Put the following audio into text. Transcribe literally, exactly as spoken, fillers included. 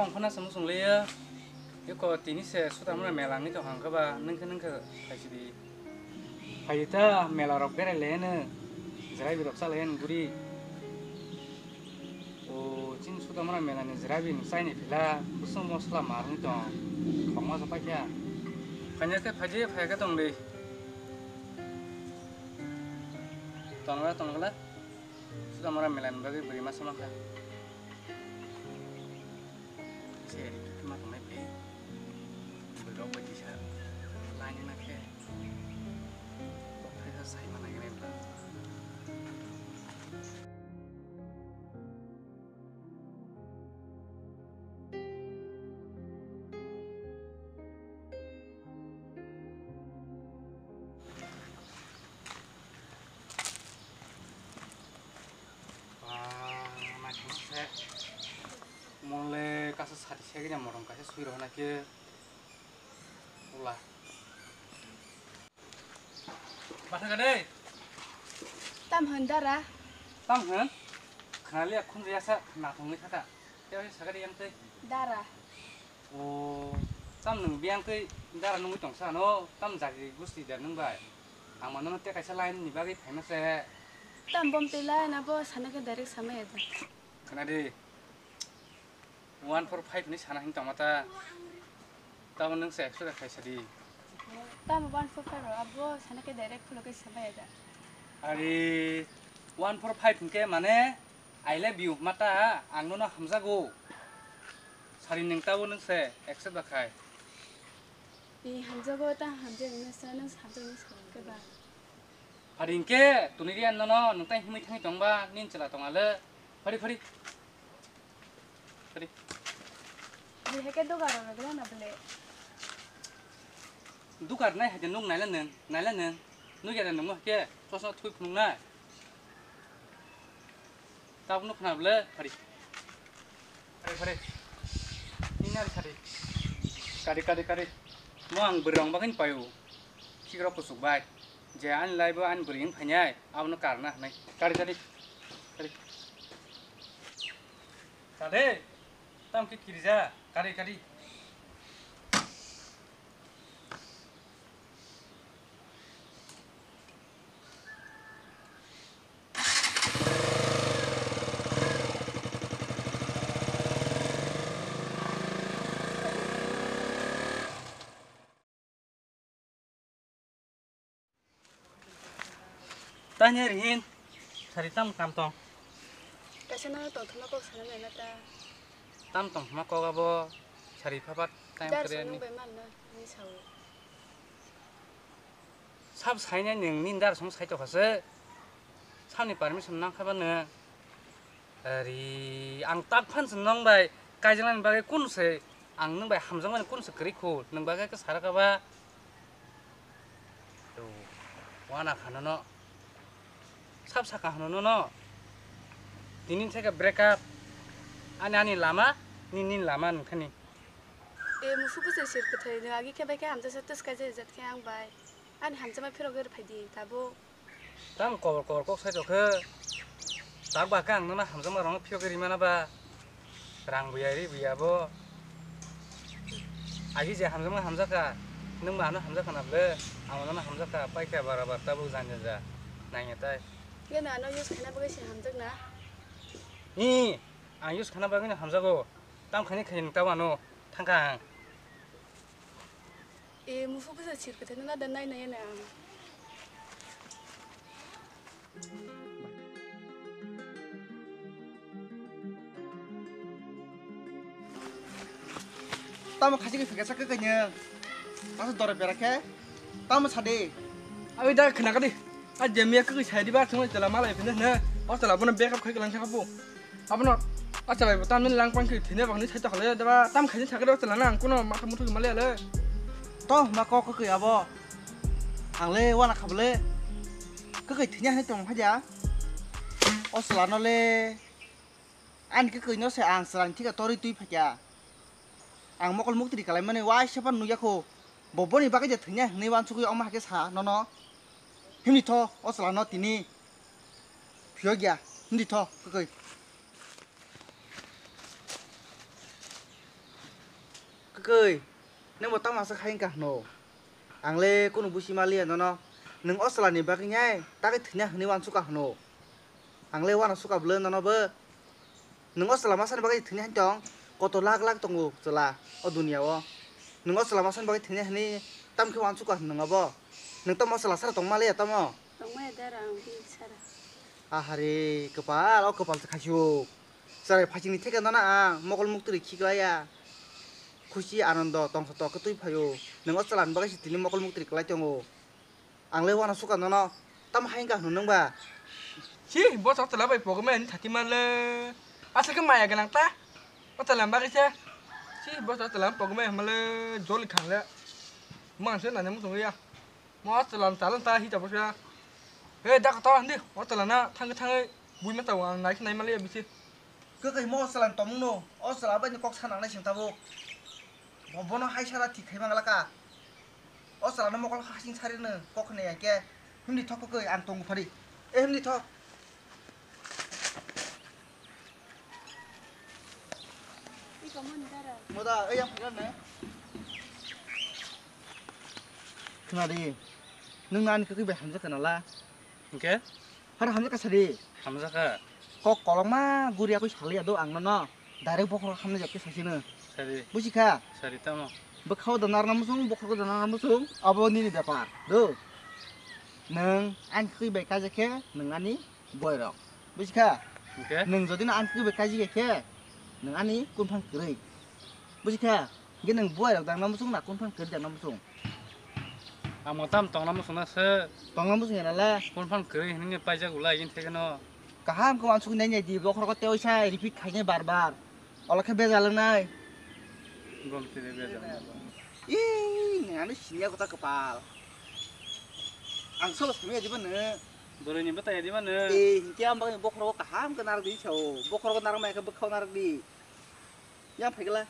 Ang khana samung sung leya. Eko tini se Sutamra mela ni to hangka ba nengke nengke phaisi di. Phaidi ta mela rok berai le ne. Jerai birok sa le ne guri. O chin Sutamra mela ni jerai bin sai ni phila. Busung mosla mar ni to. Khongma sa pakya. Phanya ke phaidi phaya ke tong di. Tongla tongla. Sutamra mela ni bagwi bwrwi masa mankha. Seri ma tongnai bwrwi. Bwrwi rok bai kisa lainani khe. Kok thaisa sai ma naignai bwla. Ba, naithok se. Mole kasa sati segini morong kaisa sui rohna khe. Ula. Bathang de. Tam hwn dara. Tam hwn? Khnaliya khunjaya sa nathongwi thaka. Tei sakari yang tei. Dara. O, tam nwng biyang tei dara nungwi tongsa no, tam jagi gusti da nwng bai. Ang mano tei kaisa line ni bagwi phaima se. Tam bom tei line abo sana khe direct sama ya da. Khna di. One four five ni sana hin tongma ta. Tamo nwng se ekso da khaisa di. Tam one four five ro abo sana khe direct khulo khe sama ya da. Ari one four five hwnkhe mane I love you hwnma ta ang nono hamjago. Sari nwng tabo nwng se accept da khai. Ni hamjago ta hamjak nwng sa nwng hamjak nwng sa khe ba. Phari hwnkhe tuni riya nono nwng tai himwi thangwi tongba nin chwla tong ale. Phari phari. Phari. Ni heke doga rok rok na bele. Dukar nai haja nuk naila nung, naila nung. Nuk ya nung mo ke, chosma thui phunuk nai. Tabuk nuk khna bwle, phari. Phari, phari. Ni nari sari. Kari, kari, kari. Mo ang bwrwi rong bagwini paio. Khikrok kuchuk bai. Je ani lai bo ani bwrwi wng phainai, abono karna hwnwi. Kari, kari. Kari. Kari. Tam khe kirija. Kari, kari. Tanya Rihin, sari tam kam tong. Kaisa no tongthokma kok sana nai na ta. Tam tongthokma kok abo sari phapat time Dar kre song ni. Nung bai man na ni sao. Sab sainai nwng nini dara song sai tokha se. Sabni permission nang kha ba nwng. Ari ang tak phan se nwng bai kaijaknani bagwi kun se ang nwng bai hamjakmani kun se kwrwi khu nwng bagwi khe sara kha ba. To wana khano no. Sab saka hano no no. Tini theke break up. Ani ani lama, nini nini lama nwng khani. E musu bwsai sir kwthai nwng agi khe bai khe hamjasa twskai jai jat khe ang bai. Ani hamjakma phirogwi rw phaidi tabuk. Tamo kobor kobor kok sai tokhe. Tak ba khe ang nono hamjakma rokno phiyogwi rimana ba. Rang buya ri buya bo. Agi je hamjakma hamjakha. Nwng ba ano hamjakha na ble. Ang nono hamjakha paikha barabar tabuk janja ja. Nangya tai. Khe na ano use khaina bagwi se hamjakna? Ni, ang use khaina bagwi no hamjago. Tam khaini khaini nwng tabo ano thangkha ang. E, musu bwsa sir kwthai no da nai nai na. Tamo khachi khe phikasa khe kanya. Asa dora pera khe. Tamo sadi. Abi da khna kadi. A jemia khe sai di ba thung tela malai phine ne. O tela bono backup khai lang sa bu. Abono, a chalai bo tamni lang pang khe thine bakni sai to khale da ba tam khaini sakhe da chalana ang kuno matha muthu male ale. To ma kok kok abo. Ang le wana khabale. Kok thine hai tong phaja. O chalano le. Ani kok no se ang chalang thika tori twi phakya. Ang mokol muktri kalai mani waisa pan nuyakho. Bo boni bagwi je thwngya hwnwi wansugwi omo hai khe sa nono. Himni tho o chwla no tini phiyokya himni tho kwkwi. Koi, nwng bo tamo aswk hai wngkha hwno? Ang le kunu busi maliya nono. Nwng o chwla ni bagwi nai tagwi thwina hwnwi uansukha hwno. Ang le uanansukha bwle nono bo. Nwng o chwla masa ni bagwi thwina hwn tong, koto lakh lakh tongo chwla o duniya o. Nwng o chwla masa ni bagwi thwina hwnwi tamo khe uansukha hwno nwng abo? Nwng tamo o chwla sara tong maliya tamo? Tongmaya dara ang bini sara. Ahare, kwpal, o kwpal se khaisuk. Chwrai phaisingni theke nono ang mokol muktwrwi khiklaiya. Khusi, anondo, tongthotok khe twi phaio. Nwng o chwlani bagwi se tini mokol muktwrwi kwlai tongo. Ang le uanansukha nono. Tamo hai wngkha hwnwi nwng ba? Si, bo chwla bai pogomani thati manle. Aswk khe maya gwnang ta. O chwlani bagwi se. Si, bo chwla pogomani hwnle joli khangle. Mang se nani muchungya. Mo chwlan chalan ta hita bwsa. He, da kata hindi. O chwlana thangwi thangwi bui mata ang nai khe nai mali bisi. Kwkhwi mo chwlan tomung no. O chwla bai ni kok sa nangnai sing tabuk. Bo, bono hai sara thik khai mangla ka. O chwlano mokol hasing sari no kok ne ya ke. Hindi thok kwkhwi ang tongu phari. E hindi thok. Moda, ei yang phairan ne. Khna di. Nwng nani kwkhwi bai hamjak kana la? Hingke? Har hamjak ka sari. Hamjak ka. Kok kolokma guri akui sali ado ang nono. Direct bokhorok hamjak ke sasino. Sari. Busikha? Sari tamo. Bwkhao da narna musung, bokhorok da narna musung. Abo nini bepar. Do. Nwng ani kwkhwi bai kaijak khe nwng ani boy rok. Busikha? Hingke? Nwng jodi no ani kwkhwi bai kaijak khe nwng ani kunphang kwrwi. Busikha? Hingke nwng boy rok dangna musung na kunphang kwrwi dangna musung? Amo tam tongna musung na se. Tongna musung ya nala? Kunphang kwrwi hinwi paijak ulai yin thekeno. Kaham khe uansuk nai nai di, bokhorok tei oisa repeat khainai bar bar. Ola khe bejal wngnai. Gom tini bejal. Ih, nang ani siniya kota kwpal. Ang solo samiya diba nw? Boroni bwtaya diba nw? Eh, hingke ang bagwi bokhorok kaham khe narwk di sao. Bokhorok narwk mai khe bwkhao narwk di. Yang phaikla.